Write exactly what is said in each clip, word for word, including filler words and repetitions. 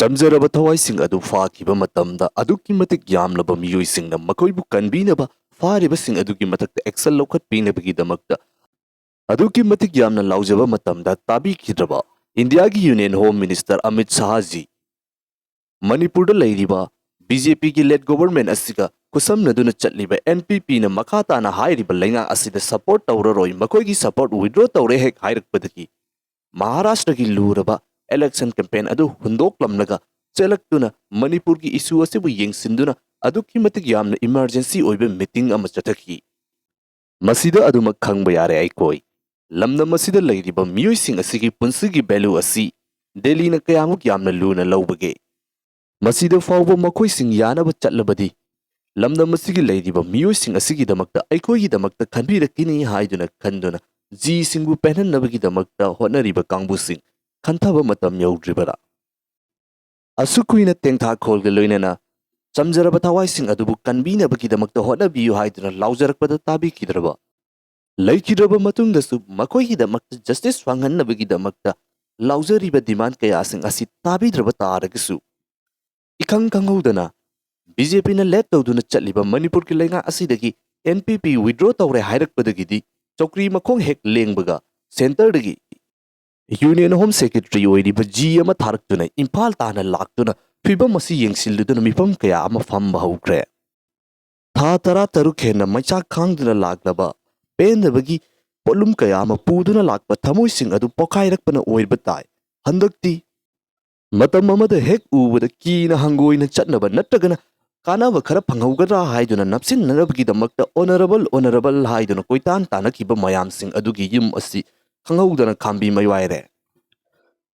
ꯆꯝꯖꯔꯕ ꯊꯋꯥꯏꯁꯤꯡ ꯑꯗꯨ ꯐꯥꯈꯤꯕ ꯃꯇꯝꯗ ꯑꯗꯨꯛꯀꯤ ꯃꯇꯤꯛ ꯌꯥꯝꯂꯕ ꯃꯤꯑꯣꯏꯁꯤꯡꯅ ꯃꯈꯣꯏꯕꯨ ꯀꯟꯕꯤꯅꯕ, ꯐꯥꯔꯤꯕꯁꯤꯡ ꯑꯗꯨꯒꯤ ꯃꯊꯛꯇ action ꯂꯧꯈꯠꯄꯤꯅꯕꯒꯤꯗꯃꯛꯇ ꯑꯗꯨꯛꯀꯤ ꯃꯇꯤꯛ ꯌꯥꯝꯅ ꯂꯥꯎꯖꯕ ꯃꯇꯝꯗ ꯇꯥꯕꯤꯈꯤꯗ꯭ꯔꯕ ꯏꯟꯗꯤꯌꯥꯒꯤ Union Home Minister ꯑꯃꯤꯠ ꯁꯥꯍꯖꯤ, ꯃꯅꯤꯄꯨꯔꯗ ꯂꯩꯔꯤꯕ BJPꯒꯤ led government ꯑꯁꯤꯒ ꯈꯨꯠꯁꯝꯅꯗꯨꯅ ꯆꯠꯂꯤꯕ NPPꯅ ꯃꯈꯥ ꯇꯥꯅ ꯍꯥꯏꯔꯤꯕ ꯂꯩꯉꯥꯛ ꯑꯁꯤꯗ support ꯇꯧꯔꯔꯣꯏ, ꯃꯈꯣꯏꯒꯤ support withdraw ꯇꯧꯔꯦ ꯍꯦꯛ ꯍꯥꯏꯔꯛꯄꯗꯒꯤ ꯃꯍꯥꯔꯥꯁꯇ꯭ꯔꯒꯤ ꯂꯨꯔꯕ election campaign ꯑꯗꯨ ꯍꯨꯟꯗꯣꯛꯂꯝꯂꯒ ꯆꯦꯜꯂꯛꯇꯨꯅ ꯃꯅꯤꯄꯨꯔꯒꯤ issue ꯑꯁꯤꯕꯨ ꯌꯦꯡꯁꯤꯟꯗꯨꯅ ꯑꯗꯨꯛꯀꯤ ꯃꯇꯤꯛ ꯌꯥꯝꯅ emergency ꯑꯣꯏꯕ meeting ꯑꯃ ꯆꯠꯊꯈꯤ꯫ ꯃꯁꯤꯗ ꯑꯗꯨꯃꯛ ꯈꯪꯕ ꯌꯥꯔꯦ ꯑꯩꯈꯣꯏ꯫ ꯂꯝꯗꯝ ꯑꯁꯤꯗ ꯂꯩꯔꯤꯕ ꯃꯤꯑꯣꯏꯁꯤꯡ ꯑꯁꯤꯒꯤ ꯄꯨꯟꯁꯤꯒꯤ value ꯑꯁꯤ ꯗꯦꯜꯂꯤꯅ ꯀꯌꯥꯃꯨꯛ ꯌꯥꯝꯅ ꯂꯨꯅ ꯂꯧꯕꯒꯦ? ꯃꯁꯤꯗ ꯐꯥꯎꯕ ꯃꯈꯣꯏꯁꯤꯡ ꯌꯥꯅꯕ ꯆꯠꯂꯕꯗꯤ ꯂꯝꯗꯝ ꯑꯁꯤꯒꯤ ꯂꯩꯔꯤꯕ ꯃꯤꯑꯣꯏꯁꯤꯡ ꯑꯁꯤꯒꯤꯗꯃꯛꯇ ꯑꯩꯈꯣꯏꯒꯤꯗꯃꯛꯇ ꯈꯟꯕꯤꯔꯛꯈꯤꯅꯤ ꯍꯥꯏꯗꯨꯅ ꯈꯟꯗꯨꯅ ꯖꯤꯁꯤꯡꯕꯨ ꯄꯦꯟꯍꯟꯅꯕꯒꯤꯗꯃꯛꯇ ꯍꯣꯠꯅꯔꯤꯕ ꯀꯥꯡꯕꯨꯁꯤꯡ ꯈꯟꯊꯕ ꯃꯇꯝ ꯌꯧꯗ꯭ꯔꯤꯕꯔꯥ? ꯑꯁꯨꯛ ꯀꯨꯏꯅ ꯇꯦꯡꯊꯥꯈꯣꯜꯒ ꯂꯣꯏꯅꯅ ꯆꯝꯖꯔꯕ ꯊꯋꯥꯏꯁꯤꯡ ꯑꯗꯨꯕꯨ ꯀꯟꯕꯤꯅꯕꯒꯤꯗꯃꯛꯇ ꯍꯣꯠꯅꯕꯤꯌꯨ ꯍꯥꯏꯗꯨꯅ ꯂꯥꯎꯖꯔꯛꯄꯗ ꯇꯥꯕꯤꯈꯤꯗ꯭ꯔꯕ? ꯂꯩꯈꯤꯗ꯭ꯔꯕ ꯃꯇꯨꯡꯗꯁꯨ ꯃꯈꯣꯏꯒꯤꯗꯃꯛꯇ justice ꯐꯪꯍꯟꯅꯕꯒꯤꯗꯃꯛꯇ ꯂꯥꯎꯖꯔꯤꯕ demand ꯀꯌꯥꯁꯤꯡ ꯑꯁꯤ ꯇꯥꯕꯤꯗ꯭ꯔꯕ ꯇꯥꯔꯒꯁꯨ, ꯏꯈꯪ ꯈꯪꯍꯧꯗꯅ BJPꯅ lead ꯇꯧꯗꯨꯅ ꯆꯠꯂꯤꯕ ꯃꯅꯤꯄꯨꯔꯒꯤ ꯂꯩꯉꯥꯛ ꯑꯁꯤꯗꯒꯤ NPP withdraw ꯇꯧꯔꯦ ꯍꯥꯏꯔꯛꯄꯗꯒꯤꯗꯤ ꯆꯧꯀ꯭ꯔꯤ ꯃꯈꯣꯡ ꯍꯦꯛ ꯂꯦꯡꯕꯒ centreꯗꯒꯤ Union Home Secretary ꯑꯣꯏꯔꯤꯕ ꯖꯤ ꯑꯃ ꯊꯥꯔꯛꯇꯨꯅ ꯏꯝꯐꯥꯜ ꯇꯥꯟꯅ ꯂꯥꯛꯇꯨꯅ ꯐꯤꯕꯝ ꯑꯁꯤ ꯌꯦꯡꯁꯤꯜꯂꯨꯗꯨꯅ ꯃꯤꯐꯝ ꯀꯌꯥ ꯑꯃ ꯐꯝꯕ ꯍꯧꯈ꯭ꯔꯦ꯫ ꯊꯥ ꯇꯔꯥꯇꯔꯨꯛ ꯍꯦꯟꯅ ꯃꯩꯆꯥꯛ ꯈꯥꯡꯗꯨꯅ ꯂꯥꯛꯂꯕ ꯄꯦꯟꯗꯕꯒꯤ ꯄꯣꯠꯂꯨꯝ ꯀꯌꯥ ꯑꯃ ꯄꯨꯗꯨꯅ ꯂꯥꯛꯄ ꯊꯃꯣꯏꯁꯤꯡ ꯑꯗꯨ ꯄꯣꯈꯥꯏꯔꯛꯄꯅ ꯑꯣꯏꯕ ꯇꯥꯏ꯫ ꯍꯟꯗꯛꯇꯤ ꯃꯇꯝ ꯑꯃꯗ ꯍꯦꯛ ꯎꯕꯗ ꯀꯤꯅ ꯍꯪꯒꯣꯏꯅ ꯆꯠꯅꯕ ꯅꯠꯇ꯭ꯔꯒꯅ ꯀꯥꯟꯅꯕ ꯈꯔ ꯐꯪꯍꯧꯒꯗ꯭ꯔꯥ ꯍꯥꯏꯗꯨꯅ ꯅꯞꯁꯤꯟꯅꯅꯕꯒꯤꯗꯃꯛꯇ honourable, honourable ꯍꯥꯏꯗꯨꯅ ꯀꯣꯏꯇꯥꯟ ꯇꯥꯟꯅꯈꯤꯕ ꯃꯌꯥꯝꯁꯤꯡ ꯑꯗꯨꯒꯤ ꯌꯨꯝ ꯑꯁꯤ ꯈꯪꯍꯧꯗꯅ ꯈꯥꯝꯕꯤ ꯃꯩꯋꯥꯏꯔꯦ꯫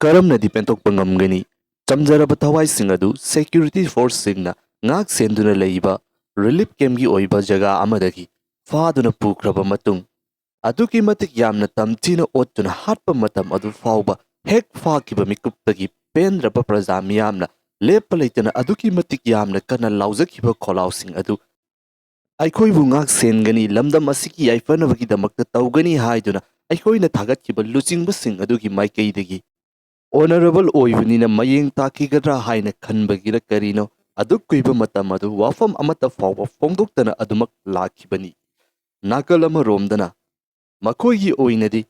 ꯀꯔꯝꯅꯗꯤ ꯄꯦꯟꯊꯣꯛꯄ ꯉꯝꯒꯅꯤ? ꯆꯝꯖꯔꯕ ꯊꯋꯥꯏꯁꯤꯡ ꯑꯗꯨ security forceꯁꯤꯡꯅ ꯉꯥꯛ ꯁꯦꯟꯗꯨꯅ ꯂꯩꯕ relief campꯀꯤ ꯑꯣꯏꯕ ꯖꯒꯥ ꯑꯃꯗꯒꯤ ꯐꯥꯗꯨꯅ ꯄꯨꯈ꯭ꯔꯕ ꯃꯇꯨꯡ, ꯑꯗꯨꯛꯀꯤ ꯃꯇꯤꯛ ꯌꯥꯝꯅ ꯇꯝꯊꯤꯅ ꯑꯣꯠꯇꯨꯅ ꯍꯥꯠꯄ ꯃꯇꯝ ꯑꯗꯨ ꯐꯥꯎꯕ ꯍꯦꯛ ꯐꯥꯈꯤꯕ ꯃꯤꯀꯨꯞꯇꯒꯤ ꯄꯦꯟꯗ꯭ꯔꯕ ꯄ꯭ꯔꯖꯥ ꯃꯤꯌꯥꯝꯅ ꯂꯦꯞꯄ ꯂꯩꯇꯅ ꯑꯗꯨꯛꯀꯤ ꯃꯇꯤꯛ ꯌꯥꯝꯅ ꯀꯟꯅ ꯂꯥꯎꯖꯈꯤꯕ ꯈꯣꯜꯂꯥꯎꯁꯤꯡ ꯑꯗꯨ ꯑꯩꯈꯣꯏꯕꯨ ꯉꯥꯛ ꯁꯦꯟꯒꯅꯤ, ꯂꯝꯗꯝ ꯑꯁꯤꯒꯤ ꯌꯥꯏꯐꯅꯕꯒꯤꯗꯃꯛꯇ ꯇꯧꯒꯅꯤ ꯍꯥꯏꯗꯨꯅ ꯑꯩꯈꯣꯏꯅ ꯊꯥꯒꯠꯈꯤꯕ ꯂꯨꯆꯤꯡꯕꯁꯤꯡ ꯑꯗꯨꯒꯤ ꯃꯥꯏꯀꯩꯗꯒꯤ ꯑꯣꯅꯔꯦꯕꯜ ꯑꯣꯏꯕꯅꯤꯅ ꯃꯌꯦꯡ ꯇꯥꯈꯤꯒꯗ꯭ꯔꯥ ꯍꯥꯏꯅ ꯈꯟꯕꯒꯤꯔ ꯀꯔꯤꯅꯣ, ꯑꯗꯨꯛ ꯀꯨꯏꯕ ꯃꯇꯝ ꯑꯗꯨ ꯋꯥꯐꯝ ꯑꯃꯠꯇ ꯐꯥꯎꯕ ꯐꯣꯡꯗꯣꯛꯇꯅ ꯑꯗꯨꯃꯛ ꯂꯥꯛꯈꯤꯕꯅꯤ꯫ ꯅꯥꯀꯜ ꯑꯃꯔꯣꯝꯗꯅ ꯃꯈꯣꯏꯒꯤ ꯑꯣꯏꯅꯗꯤ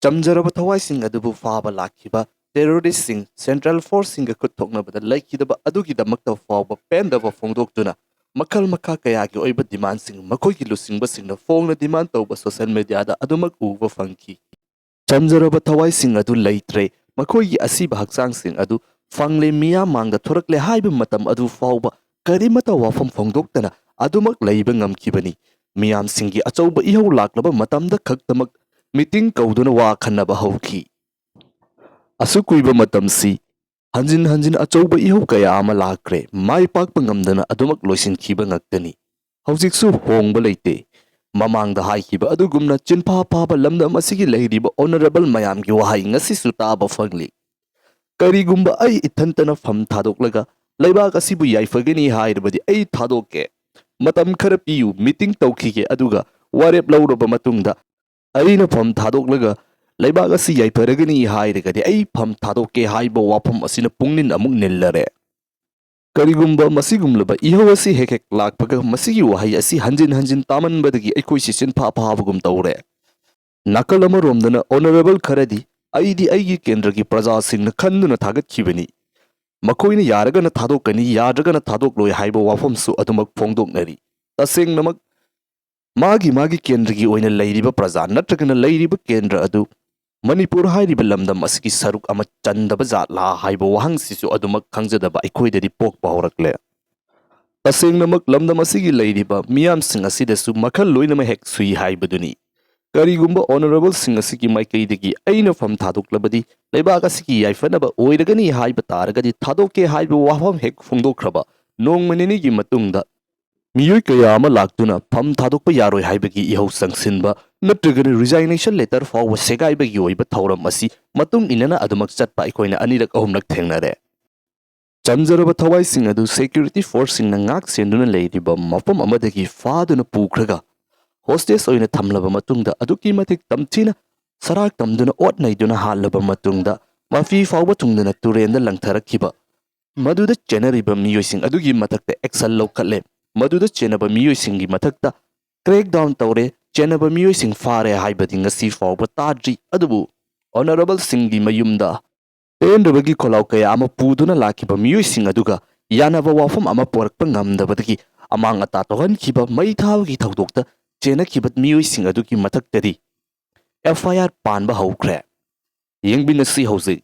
ꯆꯝꯖꯔꯕ ꯊꯋꯥꯏꯁꯤꯡ ꯑꯗꯨꯕꯨ ꯐꯥꯕ ꯂꯥꯛꯈꯤꯕ ꯇꯦꯔꯣꯔꯤꯁꯁꯤꯡ ꯁꯦꯟꯇ꯭ꯔꯦꯜ ꯐꯣꯔꯁꯁꯤꯡꯒ ꯈꯨꯠ ꯊꯣꯛꯅꯕꯗ ꯂꯩꯈꯤꯗꯕ ꯑꯗꯨꯒꯤꯗꯃꯛꯇ ꯐꯥꯎꯕ ꯄꯦꯟꯗꯕ ꯐꯣꯡꯗꯣꯛꯇꯨꯅ ꯃꯈꯜ ꯃꯈꯥ ꯀꯌꯥꯒꯤ ꯑꯣꯏꯕ ꯗꯤꯃꯥꯟꯁꯤꯡ ꯃꯈꯣꯏꯒꯤ ꯂꯨꯆꯤꯡꯕꯁꯤꯡꯅ ꯐꯣꯡꯅ ꯗꯤꯃꯥꯟ ꯇꯧꯕ ꯁꯣꯁꯦꯜ ꯃꯦꯗꯤꯌꯥꯗ ꯑꯗꯨꯃꯛ ꯎꯕ ꯐꯪꯈꯤ꯫ ꯆꯝꯖꯔꯕ ꯊꯋꯥꯏꯁꯤꯡ ꯑꯗꯨ ꯂꯩꯇ꯭ꯔꯦ, ꯃꯈꯣꯏꯒꯤ ꯑꯁꯤꯕ ꯍꯛꯆꯥꯡꯁꯤꯡ ꯑꯗꯨ ꯐꯪꯂꯦ, ꯃꯤꯌꯥꯝ ꯃꯥꯡꯗ ꯊꯣꯔꯛꯂꯦ ꯍꯥꯏꯕ ꯃꯇꯝ ꯑꯗꯨ ꯐꯥꯎꯕ ꯀꯔꯤꯃꯠꯇ ꯋꯥꯐꯝ ꯐꯣꯡꯗꯣꯛꯇꯅ ꯑꯗꯨꯃꯛ ꯂꯩꯕ ꯉꯝꯈꯤꯕꯅꯤ꯫ ꯃꯤꯌꯥꯝꯁꯤꯡꯒꯤ ꯑꯆꯧꯕ ꯏꯍꯧ ꯂꯥꯛꯂꯕ ꯃꯇꯝꯗ ꯈꯛꯇꯃꯛ ꯃꯤꯇꯤꯡ ꯀꯧꯗꯨꯅ ꯋꯥ ꯈꯟꯅꯕ ꯍꯧꯈꯤ꯫ ꯑꯁꯨꯛ ꯀꯨꯏꯕ ꯃꯇꯝꯁꯤ ꯍꯟꯖꯤꯟ ꯍꯟꯖꯤꯟ ꯑꯆꯧꯕ ꯏꯍꯧ ꯀꯌꯥ ꯑꯃ ꯂꯥꯛꯈ꯭ꯔꯦ, ꯃꯥꯏ ꯄꯥꯛꯄ ꯉꯝꯗꯅ ꯑꯗꯨꯃꯛ ꯂꯣꯏꯁꯤꯟꯈꯤꯕ ꯉꯥꯛꯇꯅꯤ꯫ ꯍꯧꯖꯤꯛꯁꯨ ꯍꯣꯡꯕ ꯂꯩꯇꯦ꯫ ꯃꯃꯥꯡꯗ ꯍꯥꯏꯈꯤꯕ ꯑꯗꯨꯒꯨꯝꯅ ꯆꯤꯟꯐꯥ ꯐꯥꯕ ꯂꯝꯗꯝ ꯑꯁꯤꯒꯤ ꯂꯩꯔꯤꯕ ꯑꯣꯅꯔꯦꯕꯜ ꯃꯌꯥꯝꯒꯤ ꯋꯥꯍꯩ ꯉꯁꯤꯁꯨ ꯇꯥꯕ ꯐꯪꯂꯤ꯫ ꯀꯔꯤꯒꯨꯝꯕ ꯑꯩ ꯏꯊꯟꯇꯅ ꯐꯝ ꯊꯥꯗꯣꯛꯂꯒ ꯂꯩꯕꯥꯛ ꯑꯁꯤꯕꯨ ꯌꯥꯏꯐꯒꯅꯤ ꯍꯥꯏꯔꯕꯗꯤ ꯑꯩ ꯊꯥꯗꯣꯛꯀꯦ꯫ ꯃꯇꯝ ꯈꯔ ꯄꯤꯌꯨ, ꯃꯤꯇꯤꯡ ꯇꯧꯈꯤꯒꯦ, ꯑꯗꯨꯒ ꯋꯥꯔꯦꯞ ꯂꯧꯔꯕ ꯃꯇꯨꯡꯗ ꯑꯩꯅ ꯐꯝ ꯊꯥꯗꯣꯛꯂꯒ ꯂꯩꯕꯥꯛ ꯑꯁꯤ ꯌꯥꯏꯐꯔꯒꯅꯤ ꯍꯥꯏꯔꯒꯗꯤ ꯑꯩ ꯐꯝ ꯊꯥꯗꯣꯛꯀꯦ ꯍꯥꯏꯕ ꯋꯥꯐꯝ ꯑꯁꯤꯅ ꯄꯨꯡꯅꯤꯟ ꯑꯃꯨꯛ ꯅꯤꯜꯂꯔꯦ꯫ ꯀꯔꯤꯒꯨꯝꯕ ꯃꯁꯤꯒꯨꯝꯂꯕ ꯏꯍꯧ ꯑꯁꯤ ꯍꯦꯛ ꯍꯦꯛ ꯂꯥꯛꯄꯒ ꯃꯁꯤꯒꯤ ꯋꯥꯍꯩ ꯑꯁꯤ ꯍꯟꯖꯤꯟ ꯍꯟꯖꯤꯟ ꯇꯥꯃꯟꯕꯗꯒꯤ ꯑꯩꯈꯣꯏꯁꯤ ꯆꯤꯟꯐꯥ ꯐꯥꯕꯒꯨꯝ ꯇꯧꯔꯦ꯫ ꯅꯥꯀꯜ ꯑꯃꯔꯣꯝꯗꯅ ꯑꯣꯅꯔꯦꯕꯜ ꯈꯔꯗꯤ ꯑꯩꯗꯤ ꯑꯩꯒꯤ ꯀꯦꯟꯗ꯭ꯔꯒꯤ ꯄ꯭ꯔꯖꯥꯁꯤꯡꯅ ꯈꯟꯗꯨꯅ ꯊꯥꯒꯠꯈꯤꯕꯅꯤ꯫ ꯃꯈꯣꯏꯅ ꯌꯥꯔꯒꯅ ꯊꯥꯗꯣꯛꯀꯅꯤ, ꯌꯥꯗ꯭ꯔꯒꯅ ꯊꯥꯗꯣꯛꯂꯣꯏ ꯍꯥꯏꯕ ꯋꯥꯐꯝꯁꯨ ꯑꯗꯨꯃꯛ ꯐꯣꯡꯗꯣꯛꯅꯔꯤ꯫ ꯇꯁꯦꯡꯅꯃꯛ ꯃꯥꯒꯤ ꯃꯥꯒꯤ ꯀꯦꯟꯗ꯭ꯔꯒꯤ ꯑꯣꯏꯅ ꯂꯩꯔꯤꯕ ꯄ꯭ꯔꯖꯥ ꯅꯠꯇ꯭ꯔꯒꯅ ꯂꯩꯔꯤꯕ ꯀꯦꯟꯗ꯭ꯔ ꯑꯗꯨ ꯃꯅꯤꯄꯨꯔ ꯍꯥꯏꯔꯤꯕ ꯂꯝꯗꯝ ꯑꯁꯤꯒꯤ ꯁꯔꯨꯛ ꯑꯃ ꯆꯟꯗꯕ ꯖꯥꯠꯂꯥ ꯍꯥꯏꯕ ꯋꯥꯍꯪꯁꯤꯁꯨ ꯑꯗꯨꯃꯛ ꯈꯪꯖꯗꯕ ꯑꯩꯈꯣꯏꯗꯗꯤ ꯄꯣꯛꯄ ꯍꯧꯔꯛꯂꯦ꯫ ꯇꯁꯦꯡꯅꯃꯛ ꯂꯝꯗꯝ ꯑꯁꯤꯒꯤ ꯂꯩꯔꯤꯕ ꯃꯤꯌꯥꯝꯁꯤꯡ ꯑꯁꯤꯗꯁꯨ ꯃꯈꯜ ꯂꯣꯏꯅꯃꯛ ꯍꯦꯛ ꯁꯨꯏ ꯍꯥꯏꯕꯗꯨꯅꯤ꯫ ꯀꯔꯤꯒꯨꯝꯕ ꯑꯣꯅꯔꯦꯕꯜꯁꯤꯡ ꯑꯁꯤꯒꯤ ꯃꯥꯏꯀꯩꯗꯒꯤ ꯑꯩꯅ ꯐꯝ ꯊꯥꯗꯣꯛꯂꯕꯗꯤ ꯂꯩꯕꯥꯛ ꯑꯁꯤꯒꯤ ꯌꯥꯏꯐꯅꯕ ꯑꯣꯏꯔꯒꯅꯤ ꯍꯥꯏꯕ ꯇꯥꯔꯒꯗꯤ ꯊꯥꯗꯣꯛꯀꯦ ꯍꯥꯏꯕ ꯋꯥꯐꯝ ꯍꯦꯛ ꯐꯣꯡꯗꯣꯛꯈ꯭ꯔꯕ ꯅꯣꯡꯃ ꯅꯤꯅꯤꯒꯤ ꯃꯇꯨꯡꯗ ꯃꯤꯑꯣꯏ ꯀꯌꯥ ꯑꯃ ꯂꯥꯛꯇꯨꯅ ꯐꯝ ꯊꯥꯗꯣꯛꯄ ꯌꯥꯔꯣꯏ ꯍꯥꯏꯕꯒꯤ ꯏꯍꯧ ꯆꯪꯁꯤꯟꯕ ꯅꯠꯇ꯭ꯔꯒꯅ ꯔꯤꯖꯥꯏꯅꯦꯁꯟ ꯂꯦꯇꯔ ꯐꯥꯎꯕ ꯁꯦꯒꯥꯏꯕꯒꯤ ꯑꯣꯏꯕ ꯊꯧꯔꯝ ꯑꯁꯤ ꯃꯇꯨꯡ ꯏꯟꯅꯅ ꯑꯗꯨꯃꯛ ꯆꯠꯄ ꯑꯩꯈꯣꯏꯅ ꯑꯅꯤꯔꯛ ꯑꯍꯨꯝꯂꯛ ꯊꯦꯡꯅꯔꯦ꯫ ꯆꯝꯖꯔꯕ ꯊꯋꯥꯏꯁꯤꯡ ꯑꯗꯨ ꯁꯦꯀ꯭ꯌꯨꯔꯤꯇꯤ ꯐꯣꯔꯁꯁꯤꯡꯅ ꯉꯥꯛ ꯁꯦꯟꯗꯨꯅ ꯂꯩꯔꯤꯕ ꯃꯐꯝ ꯑꯃꯗꯒꯤ ꯐꯥꯗꯨꯅ ꯄꯨꯈ꯭ꯔꯒ ꯍꯣꯁꯇꯦꯖ ꯑꯣꯏꯅ ꯊꯝꯂꯕ ꯃꯇꯨꯡꯗ ꯑꯗꯨꯛꯀꯤ ꯃꯇꯤꯛ ꯇꯝꯊꯤꯅ ꯁꯔꯥꯛ ꯇꯝꯗꯨꯅ ꯑꯣꯠ ꯅꯩꯗꯨꯅ ꯍꯥꯠꯂꯕ ꯃꯇꯨꯡꯗ ꯃꯐꯤ ꯐꯥꯎꯕ ꯊꯨꯡꯗꯅ ꯇꯨꯔꯦꯟꯗ ꯂꯪꯊꯔꯛꯈꯤꯕ꯫ ꯃꯗꯨꯗ ꯆꯦꯟꯅꯔꯤꯕ ꯃꯤꯑꯣꯏꯁꯤꯡ ꯑꯗꯨꯒꯤ ꯃꯊꯛꯇ action ꯂꯧꯈꯠꯂꯦ꯫ ꯃꯗꯨꯗ ꯆꯦꯟꯅꯕ ꯃꯤꯑꯣꯏꯁꯤꯡꯒꯤ ꯃꯊꯛꯇ crackdown ꯇꯧꯔꯦ꯫ ꯆꯦꯟꯅꯕ ꯃꯤꯑꯣꯏꯁꯤꯡ ꯐꯥꯔꯦ ꯍꯥꯏꯕꯗꯤ ꯉꯁꯤ ꯐꯥꯎꯕ ꯇꯥꯗ꯭ꯔꯤ꯫ ꯑꯗꯨꯕꯨ honourable ꯁꯤꯡꯒꯤ ꯃꯌꯨꯝꯗ ꯄꯦꯟꯗꯕꯒꯤ ꯈꯣꯜꯂꯥꯎ ꯀꯌꯥ ꯑꯃ ꯄꯨꯗꯨꯅ ꯂꯥꯛꯈꯤꯕ ꯃꯤꯑꯣꯏꯁꯤꯡ ꯑꯗꯨꯒ ꯌꯥꯅꯕ ꯋꯥꯐꯝ ꯑꯃ ꯄꯨꯔꯛꯄ ꯉꯝꯗꯕꯗꯒꯤ ꯑꯃꯥꯡ ꯑꯇꯥ ꯊꯣꯛꯍꯟꯈꯤꯕ ꯃꯩ ꯊꯥꯕꯒꯤ ꯊꯧꯗꯣꯛꯇ ꯆꯦꯟꯅꯈꯤꯕ ꯃꯤꯑꯣꯏꯁꯤꯡ ꯑꯗꯨꯒꯤ ꯃꯊꯛꯇꯗꯤ F I R ꯄꯥꯟꯕ ꯍꯧꯈ꯭ꯔꯦ꯫ ꯌꯦꯡꯃꯤꯟꯅꯁꯤ ꯍꯧꯖꯤꯛ꯫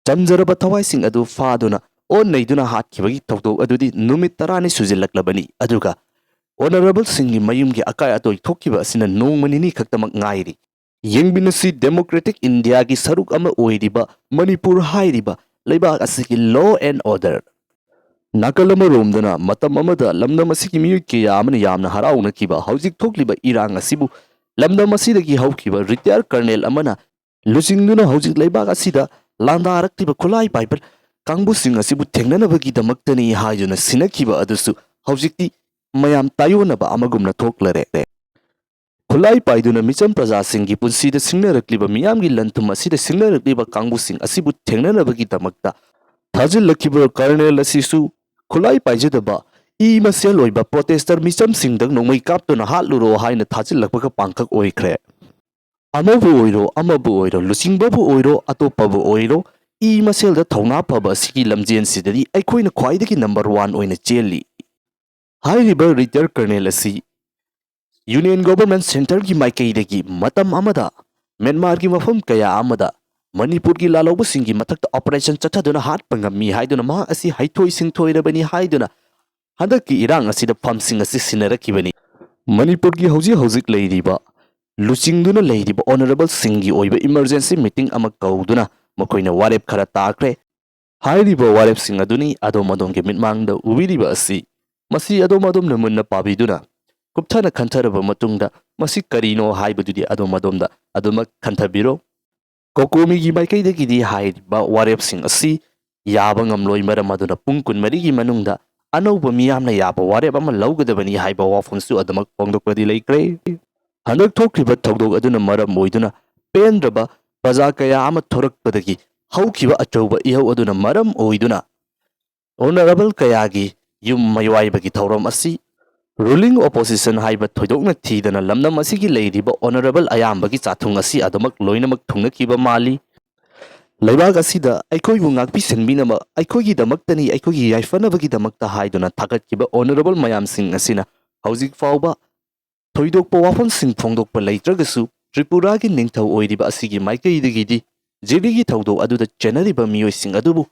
ꯆꯝꯖꯔꯕ ꯊꯋꯥꯏꯁꯤꯡ ꯑꯗꯨ ꯐꯥꯗꯨꯅ ꯑꯣꯟ ꯅꯩꯗꯨꯅ ꯍꯥꯠꯈꯤꯕꯒꯤ ꯊꯧꯗꯣꯛ ꯑꯗꯨꯗꯤ ꯅꯨꯃꯤꯠ ꯇꯔꯥꯅꯤ ꯁꯨꯖꯤꯜꯂꯛꯂꯕꯅꯤ꯫ ꯑꯗꯨꯒ honourable ꯁꯤꯡꯒꯤ ꯃꯌꯨꯝꯒꯤ ꯑꯀꯥꯏ ꯑꯇꯣꯏ ꯊꯣꯛꯈꯤꯕ ꯑꯁꯤꯅ ꯅꯣꯡꯃ ꯅꯤꯅꯤ ꯈꯛꯇꯃꯛ ꯉꯥꯏꯔꯤ꯫ ꯌꯦꯡꯃꯤꯟꯅꯁꯤ, democratic India ꯒꯤ ꯁꯔꯨꯛ ꯑꯃ ꯑꯣꯏꯔꯤꯕ ꯃꯅꯤꯄꯨꯔ ꯍꯥꯏꯔꯤꯕ ꯂꯩꯕꯥꯛ ꯑꯁꯤꯒꯤ law and order꯫ ꯅꯥꯀꯜ ꯑꯃꯔꯣꯝꯗꯅ ꯃꯇꯝ ꯑꯃꯗ ꯂꯝꯗꯝ ꯑꯁꯤꯒꯤ ꯃꯤꯑꯣꯏ ꯀꯌꯥ ꯑꯃꯅ ꯌꯥꯝꯅ ꯍꯔꯥꯎꯅꯈꯤꯕ ꯍꯧꯖꯤꯛ ꯊꯣꯛꯂꯤꯕ ꯏꯔꯥꯡ ꯑꯁꯤꯕꯨ ꯂꯝꯗꯝ ꯑꯁꯤꯗꯒꯤ ꯍꯧꯈꯤꯕ retired colonel ꯑꯃꯅ ꯂꯨꯆꯤꯡꯗꯨꯅ ꯍꯧꯖꯤꯛ ꯂꯩꯕꯥꯛ ꯑꯁꯤꯗ ꯂꯥꯟꯗꯥꯔꯛꯂꯤꯕ ꯈꯨꯠꯂꯥꯏ ꯄꯥꯏꯕ ꯀꯥꯡꯕꯨꯁꯤꯡ ꯑꯁꯤꯕꯨ ꯊꯦꯡꯅꯅꯕꯒꯤꯗꯃꯛꯇꯅꯤ ꯍꯥꯏꯗꯨꯅ ꯁꯤꯟꯅꯈꯤꯕ ꯑꯗꯨꯁꯨ ꯍꯧꯖꯤꯛꯇꯤ ꯃꯌꯥꯝ ꯇꯥꯏꯑꯣꯟꯅꯕ ꯑꯃꯒꯨꯝꯅ ꯊꯣꯛꯂꯔꯦ꯫ ꯈꯨꯠꯂꯥꯏ ꯄꯥꯏꯗꯨꯅ ꯃꯤꯆꯝ ꯄ꯭ꯔꯖꯥꯁꯤꯡꯒꯤ ꯄꯨꯟꯁꯤꯗ ꯁꯤꯡꯅꯔꯛꯂꯤꯕ, ꯃꯤꯌꯥꯝꯒꯤ ꯂꯟ ꯊꯨꯝ ꯑꯁꯤꯗ ꯁꯤꯡꯅꯔꯛꯂꯤꯕ ꯀꯥꯡꯕꯨꯁꯤꯡ ꯑꯁꯤꯕꯨ ꯊꯦꯡꯅꯅꯕꯒꯤꯗꯃꯛꯇ ꯊꯥꯖꯤꯜꯂꯛꯈꯤꯕ colonel ꯑꯁꯤꯁꯨ ꯈꯨꯠꯂꯥꯏ ꯄꯥꯏꯖꯗꯕ ꯏ ꯃꯁꯦꯜ ꯑꯣꯏꯕ protester ꯃꯤꯆꯝꯁꯤꯡꯗ ꯅꯣꯡꯃꯩ ꯀꯥꯞꯇꯨꯅ ꯍꯥꯠꯂꯨꯔꯣ ꯍꯥꯏꯅ ꯊꯥꯖꯤꯜꯂꯛꯄꯒ ꯄꯥꯡꯈꯛ ꯑꯣꯏꯈ꯭ꯔꯦ꯫ ꯑꯃꯕꯨ ꯑꯣꯏꯔꯣ, ꯑꯃꯕꯨ ꯑꯣꯏꯔꯣ, ꯂꯨꯆꯤꯡꯕꯕꯨ ꯑꯣꯏꯔꯣ, ꯑꯇꯣꯞꯄꯕꯨ ꯑꯣꯏꯔꯣ, ꯏ ꯃꯁꯦꯜꯗ ꯊꯧꯅꯥ ꯐꯕ ꯑꯁꯤꯒꯤ ꯂꯝꯖꯦꯟꯁꯤꯗꯗꯤ ꯑꯩꯈꯣꯏꯅ ꯈ꯭ꯋꯥꯏꯗꯒꯤ number one ꯑꯣꯏꯅ ꯆꯦꯜꯂꯤ꯫ ꯍꯥꯏꯔꯤꯕ retired colonel ꯑꯁꯤ Union government centre ꯒꯤ ꯃꯥꯏꯀꯩꯗꯒꯤ ꯃꯇꯝ ꯑꯃꯗ ꯃ꯭ꯌꯥꯟꯃꯥꯔꯒꯤ ꯃꯐꯝ ꯀꯌꯥ ꯑꯃꯗ ꯃꯅꯤꯄꯨꯔꯒꯤ ꯂꯥꯜꯍꯧꯕꯁꯤꯡꯒꯤ ꯃꯊꯛꯇ operation ꯆꯠꯊꯗꯨꯅ ꯍꯥꯠꯄ ꯉꯝꯃꯤ ꯍꯥꯏꯗꯨꯅ, ꯃꯍꯥꯛ ꯑꯁꯤ ꯍꯩꯊꯣꯏ ꯁꯤꯡꯊꯣꯏꯔꯕꯅꯤ ꯍꯥꯏꯗꯨꯅ ꯍꯟꯗꯛꯀꯤ ꯏꯔꯥꯡ ꯑꯁꯤꯗ ꯐꯝꯁꯤꯡ ꯑꯁꯤ ꯁꯤꯟꯅꯔꯛꯈꯤꯕꯅꯤ꯫ ꯃꯅꯤꯄꯨꯔꯒꯤ ꯍꯧꯖꯤꯛ ꯍꯧꯖꯤꯛ ꯂꯩꯔꯤꯕ, ꯂꯨꯆꯤꯡꯗꯨꯅ ꯂꯩꯔꯤꯕ honourable ꯁꯤꯡꯒꯤ ꯑꯣꯏꯕ emergency meeting ꯑꯃ ꯀꯧꯗꯨꯅ ꯃꯈꯣꯏꯅ ꯋꯥꯔꯦꯞ ꯈꯔ ꯇꯥꯈ꯭ꯔꯦ꯫ ꯍꯥꯏꯔꯤꯕ ꯋꯥꯔꯦꯞꯁꯤꯡ ꯑꯗꯨꯅꯤ ꯑꯗꯣꯝ ꯑꯗꯣꯝꯒꯤ ꯃꯤꯠꯃꯥꯡꯗ ꯎꯕꯤꯔꯤꯕ ꯑꯁꯤ꯫ ꯃꯁꯤ ꯑꯗꯣꯝ ꯑꯗꯣꯝꯅ ꯃꯨꯟꯅ ꯄꯥꯕꯤꯗꯨꯅ ꯀꯨꯞꯊꯅ ꯈꯟꯊꯔꯕ ꯃꯇꯨꯡꯗ ꯃꯁꯤ ꯀꯔꯤꯅꯣ ꯍꯥꯏꯕꯗꯨꯗꯤ ꯑꯗꯣꯝ ꯑꯗꯣꯝꯗ ꯑꯗꯨꯃꯛ ꯈꯟꯊꯕꯤꯔꯣ꯫ COCOMI ꯒꯤ ꯃꯥꯏꯀꯩꯗꯒꯤꯗꯤ ꯍꯥꯏꯔꯤꯕ ꯋꯥꯔꯦꯞꯁꯤꯡ ꯑꯁꯤ ꯌꯥꯕ ꯉꯝꯂꯣꯏ, ꯃꯔꯝ ꯑꯗꯨꯅ ꯄꯨꯡ ꯀꯨꯟꯃꯔꯤꯒꯤ ꯃꯅꯨꯡꯗ ꯑꯅꯧꯕ ꯃꯤꯌꯥꯝꯅ ꯌꯥꯕ ꯋꯥꯔꯦꯞ ꯑꯃ ꯂꯧꯒꯗꯕꯅꯤ ꯍꯥꯏꯕ ꯋꯥꯐꯝꯁꯨ ꯑꯗꯨꯃꯛ ꯐꯣꯡꯗꯣꯛꯄꯗꯤ ꯂꯩꯈ꯭ꯔꯦ꯫ ꯍꯟꯗꯛ ꯊꯣꯛꯈ꯭ꯔꯤꯕ ꯊꯧꯗꯣꯛ ꯑꯗꯨꯅ ꯃꯔꯝ ꯑꯣꯏꯗꯨꯅ ꯄꯦꯟꯗ꯭ꯔꯕ ꯄ꯭ꯔꯖꯥ ꯀꯌꯥ ꯑꯃ ꯊꯣꯔꯛꯄꯗꯒꯤ ꯍꯧꯈꯤꯕ ꯑꯆꯧꯕ ꯏꯍꯧ ꯑꯗꯨꯅ ꯃꯔꯝ ꯑꯣꯏꯗꯨꯅ ꯑꯣꯅꯔꯦꯕꯜ ꯀꯌꯥꯒꯤ ꯌꯨꯝ ꯃꯩꯋꯥꯏꯕꯒꯤ ꯊꯧꯔꯝ ꯑꯁꯤ ꯔꯨꯂꯤꯡ ꯑꯣꯄꯣꯖꯤꯁꯟ ꯍꯥꯏꯕ ꯊꯣꯏꯗꯣꯛꯅ ꯊꯤꯗꯅ ꯂꯝꯗꯝ ꯑꯁꯤꯒꯤ ꯂꯩꯔꯤꯕ ꯑꯣꯅꯔꯦꯕꯜ ꯑꯌꯥꯝꯕꯒꯤ ꯆꯥꯊꯨꯡ ꯑꯁꯤ ꯑꯗꯨꯃꯛ ꯂꯣꯏꯅꯃꯛ ꯊꯨꯡꯅꯈꯤꯕ ꯃꯥꯜꯂꯤ꯫ ꯂꯩꯕꯥꯛ ꯑꯁꯤꯗ ꯑꯩꯈꯣꯏꯕꯨ ꯉꯥꯛꯄꯤ ꯁꯦꯟꯕꯤꯅꯕ ꯑꯩꯈꯣꯏꯒꯤꯗꯃꯛꯇꯅꯤ, ꯑꯩꯈꯣꯏꯒꯤ ꯌꯥꯏꯐꯅꯕꯒꯤꯗꯃꯛꯇ ꯍꯥꯏꯗꯨꯅ ꯊꯥꯒꯠꯈꯤꯕ ꯑꯣꯅꯔꯦꯕꯜ ꯃꯌꯥꯝꯁꯤꯡ ꯑꯁꯤꯅ ꯍꯧꯖꯤꯛ ꯐꯥꯎꯕ ꯊꯣꯏꯗꯣꯛꯄ ꯋꯥꯐꯝꯁꯤꯡ ꯐꯣꯡꯗꯣꯛꯄ ꯂꯩꯇ꯭ꯔꯒꯁꯨ, ꯇ꯭ꯔꯤꯄꯨꯔꯥꯒꯤ ꯅꯤꯡꯊꯧ ꯑꯣꯏꯔꯤꯕ ꯑꯁꯤꯒꯤ ꯃꯥꯏꯀꯩꯗꯒꯤꯗꯤ ꯖꯤꯔꯤꯒꯤ ꯊꯧꯗꯣꯛ ꯑꯗꯨꯗ ꯆꯦꯟꯅꯔꯤꯕ ꯃꯤꯑꯣꯏꯁꯤꯡ ꯑꯗꯨꯕꯨ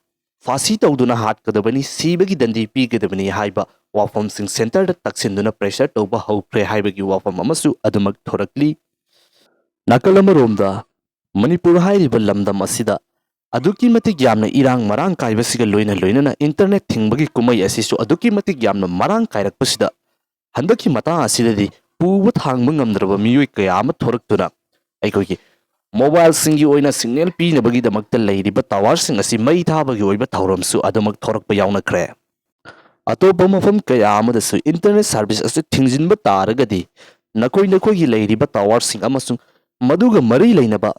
ꯐꯥꯁꯤ ꯇꯧꯗꯨꯅ ꯍꯥꯠꯀꯗꯕꯅꯤ, ꯁꯤꯕꯒꯤ ꯗꯟꯗꯤ ꯄꯤꯒꯗꯕꯅꯤ ꯍꯥꯏꯕ ꯋꯥꯐꯝꯁꯤꯡ ꯁꯦꯟꯇꯔꯗ ꯇꯛꯁꯤꯟꯗꯨꯅ ꯄ꯭ꯔꯦꯁꯔ ꯇꯧꯕ ꯍꯧꯈ꯭ꯔꯦ ꯍꯥꯏꯕꯒꯤ ꯋꯥꯐꯝ ꯑꯃꯁꯨ ꯑꯗꯨꯃꯛ ꯊꯣꯔꯛꯂꯤ꯫ ꯅꯥꯀꯜ ꯑꯃꯔꯣꯝꯗ, ꯃꯅꯤꯄꯨꯔ ꯍꯥꯏꯔꯤꯕ ꯂꯝꯗꯝ ꯑꯁꯤꯗ ꯑꯗꯨꯛꯀꯤ ꯃꯇꯤꯛ ꯌꯥꯝꯅ ꯏꯔꯥꯡ ꯃꯔꯥꯡ ꯀꯥꯏꯕꯁꯤꯒ ꯂꯣꯏꯅ ꯂꯣꯏꯅꯅ ꯏꯟꯇꯔꯅꯦꯠ ꯊꯤꯡꯕꯒꯤ ꯀꯨꯝꯍꯩ ꯑꯁꯤꯁꯨ ꯑꯗꯨꯛꯀꯤ ꯃꯇꯤꯛ ꯌꯥꯝꯅ ꯃꯔꯥꯡ ꯀꯥꯏꯔꯛꯄꯁꯤꯗ, ꯍꯟꯗꯛꯀꯤ ꯃꯇꯥꯡ ꯑꯁꯤꯗꯗꯤ ꯄꯨꯕ ꯊꯥꯡꯕ ꯉꯝꯗ꯭ꯔꯕ ꯃꯤꯑꯣꯏ ꯀꯌꯥ ꯑꯃ ꯊꯣꯔꯛꯇꯨꯅ ꯑꯩꯈꯣꯏꯒꯤ ꯃꯣꯕꯥꯏꯜꯁꯤꯡꯒꯤ ꯑꯣꯏꯅ ꯁꯤꯒꯅꯦꯜ ꯄꯤꯅꯕꯒꯤꯗꯃꯛꯇ ꯂꯩꯔꯤꯕ ꯇꯥꯋꯔꯁꯤꯡ ꯑꯁꯤ ꯃꯩ ꯊꯥꯕꯒꯤ ꯑꯣꯏꯕ ꯊꯧꯔꯝꯁꯨ ꯑꯗꯨꯃꯛ ꯊꯣꯔꯛꯄ ꯌꯥꯎꯅꯈ꯭ꯔꯦ꯫ ꯑꯇꯣꯞꯄ ꯃꯐꯝ ꯀꯌꯥ ꯑꯃꯗꯁꯨ ꯏꯟꯇꯔꯅꯦꯠ ꯁꯥꯔꯚꯤꯁ ꯑꯁꯤ ꯊꯤꯡꯖꯤꯟꯕ ꯇꯥꯔꯒꯗꯤ ꯅꯈꯣꯏ ꯅꯈꯣꯏꯒꯤ ꯂꯩꯔꯤꯕ ꯇꯥꯋꯔꯁꯤꯡ ꯑꯃꯁꯨꯡ ꯃꯗꯨꯒ ꯃꯔꯤ ꯂꯩꯅꯕ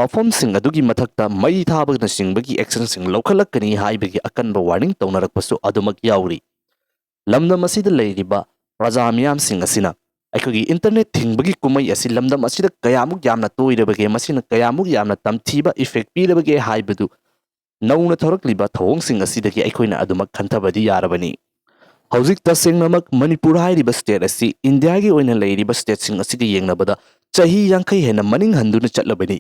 ꯃꯐꯝꯁꯤꯡ ꯑꯗꯨꯒꯤ ꯃꯊꯛꯇ ꯃꯩ ꯊꯥꯕꯅꯆꯤꯡꯕꯒꯤ ꯑꯦꯛꯁꯟꯁꯤꯡ ꯂꯧꯈꯠꯂꯛꯀꯅꯤ ꯍꯥꯏꯕꯒꯤ ꯑꯀꯟꯕ ꯋꯥꯔꯅꯤꯡ ꯇꯧꯅꯔꯛꯄꯁꯨ ꯑꯗꯨꯃꯛ ꯌꯥꯎꯔꯤ꯫ ꯂꯝꯗꯝ ꯑꯁꯤꯗ ꯂꯩꯔꯤꯕ ꯄ꯭ꯔꯖꯥ ꯃꯤꯌꯥꯝꯁꯤꯡ ꯑꯁꯤꯅ ꯑꯩꯈꯣꯏꯒꯤ ꯏꯟꯇꯔꯅꯦꯠ ꯊꯤꯡꯕꯒꯤ ꯀꯨꯝꯍꯩ ꯑꯁꯤ ꯂꯝꯗꯝ ꯑꯁꯤꯗ ꯀꯌꯥꯃꯨꯛ ꯌꯥꯝꯅ ꯇꯣꯏꯔꯕꯒꯦ, ꯃꯁꯤꯅ ꯀꯌꯥꯃꯨꯛ ꯌꯥꯝꯅ ꯇꯝꯊꯤꯕ ꯏꯐꯦꯛ ꯄꯤꯔꯕꯒꯦ ꯍꯥꯏꯕꯗꯨ ꯅꯧꯅ ꯊꯣꯔꯛꯂꯤꯕ ꯊꯧꯑꯣꯡꯁꯤꯡ ꯑꯁꯤꯗꯒꯤ ꯑꯩꯈꯣꯏꯅ ꯑꯗꯨꯃꯛ ꯈꯟꯊꯕꯗꯤ ꯌꯥꯔꯕꯅꯤ꯫ ꯍꯧꯖꯤꯛ ꯇꯁꯦꯡꯅꯃꯛ ꯃꯅꯤꯄꯨꯔ ꯍꯥꯏꯔꯤꯕ ꯁ꯭ꯇꯦꯠ ꯑꯁꯤ ꯏꯟꯗꯤꯌꯥꯒꯤ ꯑꯣꯏꯅ ꯂꯩꯔꯤꯕ ꯁ꯭ꯇꯦꯠꯁꯤꯡ ꯑꯁꯤꯒ ꯌꯦꯡꯅꯕꯗ ꯆꯍꯤ ꯌꯥꯡꯈꯩ ꯍꯦꯟꯅ ꯃꯅꯤꯡ ꯍꯟꯗꯨꯅ ꯆꯠꯂꯕꯅꯤ꯫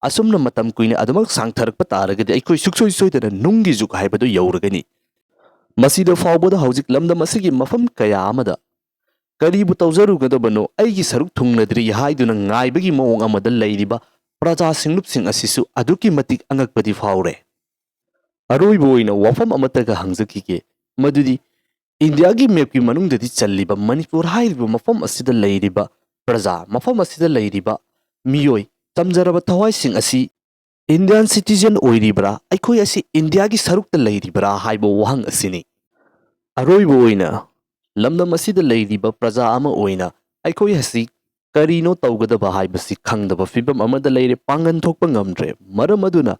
ꯑꯁꯨꯝꯅ ꯃꯇꯝ ꯀꯨꯏꯅ ꯑꯗꯨꯃꯛ ꯁꯥꯡꯊꯔꯛꯄ ꯇꯥꯔꯒꯗꯤ ꯑꯩꯈꯣꯏ ꯁꯨꯡꯁꯣꯏ ꯁꯣꯏꯗꯅ ꯅꯨꯡꯒꯤ ꯖꯨꯒ ꯍꯥꯏꯕꯗꯨ ꯌꯧꯔꯒꯅꯤ꯫ ꯃꯁꯤꯗ ꯐꯥꯎꯕꯗ ꯍꯧꯖꯤꯛ ꯂꯝꯗꯝ ꯑꯁꯤꯒꯤ ꯃꯐꯝ ꯀꯌꯥ ꯑꯃꯗ ꯀꯔꯤꯕꯨ ꯇꯧꯖꯔꯨꯒꯗꯕꯅꯣ, ꯑꯩꯒꯤ ꯁꯔꯨꯛ ꯊꯨꯡꯅꯗ꯭ꯔꯤ ꯍꯥꯏꯗꯨꯅ ꯉꯥꯏꯕꯒꯤ ꯃꯑꯣꯡ ꯑꯃꯗ ꯂꯩꯔꯤꯕ ꯄ꯭ꯔꯖꯥ ꯁꯤꯡꯂꯨꯞꯁꯤꯡ ꯑꯁꯤꯁꯨ ꯑꯗꯨꯛꯀꯤ ꯃꯇꯤꯛ ꯑꯉꯛꯄꯗꯤ ꯐꯥꯎꯔꯦ꯫ ꯑꯔꯣꯏꯕ ꯑꯣꯏꯅ ꯋꯥꯐꯝ ꯑꯃꯠꯇꯒ ꯍꯪꯖꯈꯤꯒꯦ, ꯃꯗꯨꯗꯤ ꯏꯟꯗꯤꯌꯥꯒꯤ ꯃꯦꯞꯀꯤ ꯃꯅꯨꯡꯗꯗꯤ ꯆꯜꯂꯤꯕ ꯃꯅꯤꯄꯨꯔ ꯍꯥꯏꯔꯤꯕ ꯃꯐꯝ ꯑꯁꯤꯗ ꯂꯩꯔꯤꯕ ꯄ꯭ꯔꯖꯥ, ꯃꯐꯝ ꯑꯁꯤꯗ ꯂꯩꯔꯤꯕ ꯃꯤꯑꯣꯏ, ꯇꯝꯖꯔꯕ ꯊꯋꯥꯏꯁꯤꯡ ꯑꯁꯤ ꯏꯟꯗꯤꯌꯥꯟ ꯁꯤꯇꯤꯖꯦꯟ ꯑꯣꯏꯔꯤꯕ꯭ꯔꯥ, ꯑꯩꯈꯣꯏ ꯑꯁꯤ ꯏꯟꯗꯤꯌꯥꯒꯤ ꯁꯔꯨꯛꯇ ꯂꯩꯔꯤꯕ꯭ꯔꯥ ꯍꯥꯏꯕ ꯋꯥꯍꯪ ꯑꯁꯤꯅꯤ꯫ ꯑꯔꯣꯏꯕ ꯑꯣꯏꯅ, ꯂꯝꯗꯝ ꯑꯁꯤꯗ ꯂꯩꯔꯤꯕ ꯄ꯭ꯔꯖꯥ ꯑꯃ ꯑꯣꯏꯅ ꯑꯩꯈꯣꯏ ꯑꯁꯤ ꯀꯔꯤꯅꯣ ꯇꯧꯒꯗꯕ ꯍꯥꯏꯕꯁꯤ ꯈꯪꯗꯕ ꯐꯤꯕꯝ ꯑꯃꯗ ꯂꯩꯔꯦ, ꯄꯥꯡꯒꯟ ꯊꯣꯛꯄ ꯉꯝꯗ꯭ꯔꯦ꯫ ꯃꯔꯝ ꯑꯗꯨꯅ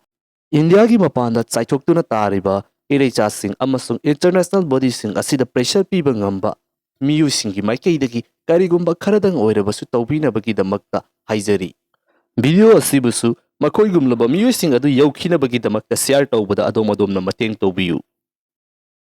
ꯏꯟꯗꯤꯌꯥꯒꯤ ꯃꯄꯥꯟꯗ ꯆꯥꯏꯊꯣꯛꯇꯨꯅ ꯇꯥꯔꯤꯕ ꯏꯔꯩꯆꯥꯁꯤꯡ ꯑꯃꯁꯨꯡ international body ꯁꯤꯡ ꯑꯁꯤꯗ pressure ꯄꯤꯕ ꯉꯝꯕ ꯃꯤꯑꯣꯏꯁꯤꯡꯒꯤ ꯃꯥꯏꯀꯩꯗꯒꯤ ꯀꯔꯤꯒꯨꯝꯕ ꯈꯔꯗꯪ ꯑꯣꯏꯔꯕꯁꯨ ꯇꯧꯕꯤꯅꯕꯒꯤꯗꯃꯛꯇ ꯍꯥꯏꯖꯔꯤ꯫ Video ꯑꯁꯤꯕꯨꯁꯨ ꯃꯈꯣꯏꯒꯨꯝꯂꯕ ꯃꯤꯑꯣꯏꯁꯤꯡ ꯑꯗꯨ ꯌꯧꯈꯤꯅꯕꯒꯤꯗꯃꯛꯇ share ꯇꯧꯕꯗ ꯑꯗꯣꯝ ꯑꯗꯣꯝꯅ ꯃꯇꯦꯡ ꯇꯧꯕꯤꯌꯨ꯫